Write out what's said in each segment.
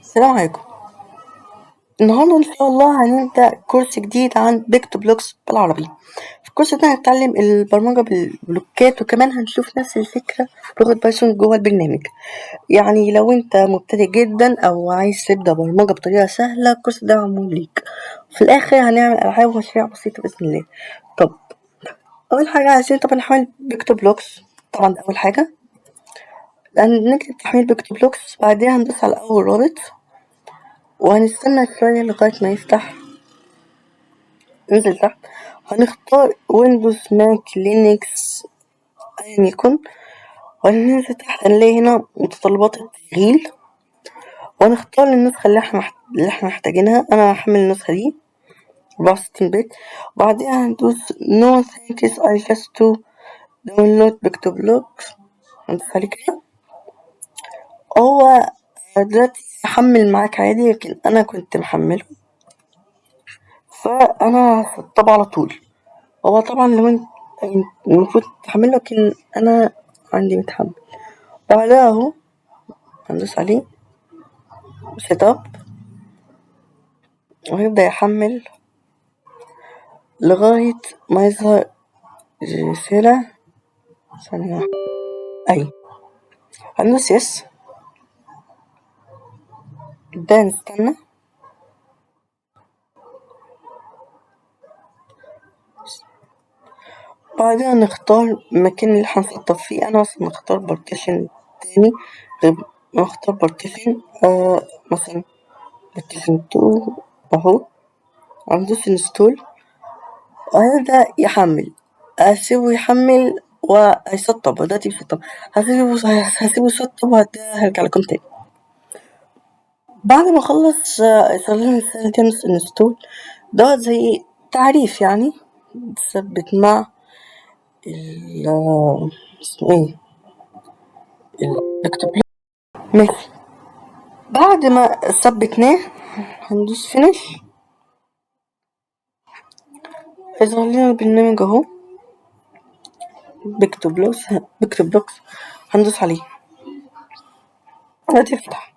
السلام عليكم. النهارده إن شاء الله هنبدأ كورس جديد عن PictoBlox بالعربي. في الكورس ده هنتعلم البرمجة بالبلوكات، وكمان هنشوف نفس الفكرة بلغة Python جوه البرنامج. يعني لو انت مبتدئ جدا او عايز تبدأ برمجة بطريقة سهلة، الكورس ده معمول ليك. في الآخر هنعمل ألعاب ومشاريع بسيطة بإذن الله. طب أول حاجة عايزين طبعا نحمل PictoBlox، طبعا ده أول حاجة نكتب تحميل PictoBlox، بعدها هندوس على أول رابط وهنستنى شوية لغاية ما يفتح. ننزل تحت هنختار Windows، Mac، Linux، أيا يكن، وهننزل تحت هنلاقي هنا متطلبات التشغيل، وهنختار النسخة اللي احنا محتاجينها. أنا هحمل النسخة دي 64 bit، وبعدها هندوس no thanks، I just to download PictoBlox. هندوس عليه كده. هو دلوقتي هحمل معاك عادي، لكن أنا كنت محمله فأنا هسطبه على طول. هو طبعا لو انت المفروض تحمله، لكن أنا عندي متحمل. بعدها اهو هندوس عليه setup وهيبدأ يحمل لغاية ما يظهر رسالة. ثانية واحدة، أيوة، هندوس yes، ده نستنى. بعدها نختار المكان اللي هنسطب فيه. أنا مثلا نختار partition تاني، طيب نختار partition مثلا partition 2 أهو، هندوس install وهيبدأ يحمل. هسيبه يحمل وهيسطب دلوقتي، بيسطب. هسيبه يسطب وهرجع لكم تاني بعد ما اخلص. يظهر لنا رسالة ندوس install. دوت زي تعريف، يعني تثبت مع ال اسمه ايه ال. ماشي، بعد ما ثبتناه هندوس finish، يظهر لنا البرنامج اهو PictoBlox. PictoBlox هندوس عليه دلوقتي يفتح.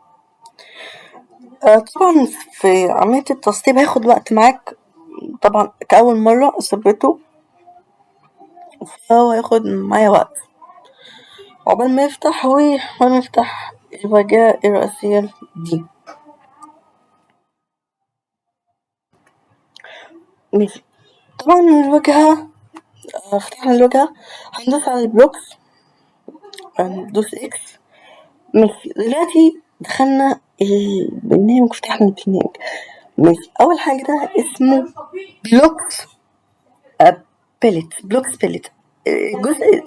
طبعا في عملية التسطيب هياخد وقت معاك، طبعا كأول مرة أثبته فهو هياخد معايا وقت عقبال ما يفتح، وعقبال ما يفتح الواجهة الرئيسية دي. ماشي، طبعا الواجهة فتحنا الواجهة، هندوس على ال blocks، هندوس X. ماشي، دلوقتي دخلنا البرنامج، فتحنا البرنامج. ماشي، أول حاجة ده اسمه blocks palette. blocks palette الجزء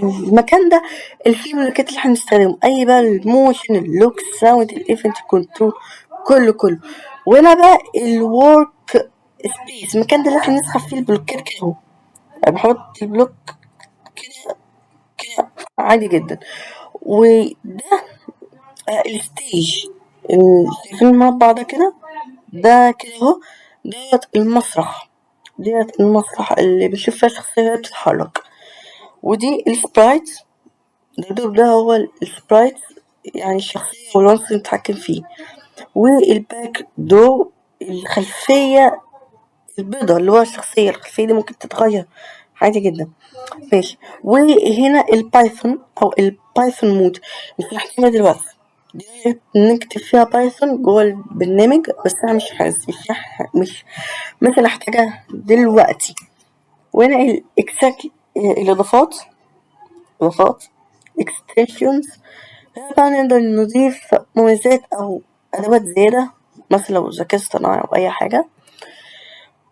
المكان ده اللي فيه البلوكات اللي احنا بنستخدمه، أي بقى ال motion، ال look، sound، ال event، control، كله كله. وهنا بقى ال workspace، المكان ده اللي احنا بنسحب فيه البلوكات كده اهو، بنحط ال block كده كده عادي جدا. وده ال stage، شايفين المربع ده كده؟ ده كده اهو دوت المسرح، ديت المسرح اللي بنشوف فيها شخصية وهي بتتحرك. ودي ال sprite، ده هو ال sprite، يعني الشخصية والعنصر اللي بنتحكم فيه. وال backdrop الخلفية البيضة اللي هو الشخصية، الخلفية دي ممكن تتغير عادي جدا. ماشي، وهنا ال Python أو ال Python mode مش هنحتاجها دلوقتي، دي نكتب فيها Python جوه البرنامج، بس أنا مش هنحتاجها دلوقتي. وهنا الاكساك الإضافات، إضافات extensions، هنا بقى نقدر نضيف مميزات أو أدوات زيادة، مثلا لو ذكاء اصطناعي أو أي حاجة.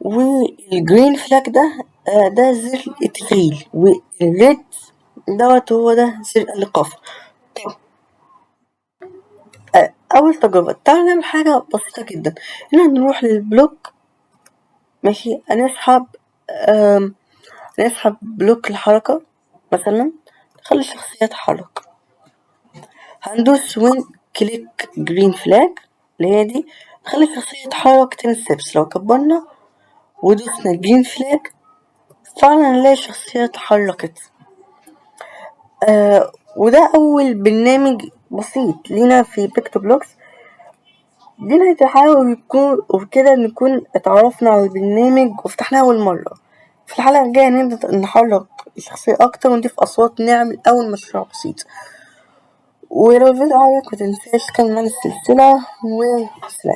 وال green flag ده زر التشغيل، وال red دوت هو ده زر الإيقاف. طب أول تجربة تعالوا نعمل حاجة بسيطة جدا. هنا نروح لل block، ماشي، هنسحب block الحركة مثلا، نخلي الشخصية تتحرك. هندوس when click green flag اللي هي دي، نخلي الشخصية تتحرك 10 steps. لو كبرنا ودوسنا green flag فعلا نلاقي الشخصية اتحركت. وده أول برنامج بسيط لينا في PictoBlox. دي نهاية الحلقة، وبكده نكون اتعرفنا على البرنامج وفتحناه أول مرة. في الحلقة الجاية نبدأ نحرك الشخصية أكتر ونضيف أصوات، نعمل أول مشروع بسيط. ولو الفيديو عجبك متنساش تكمل معانا السلسلة، وسلام.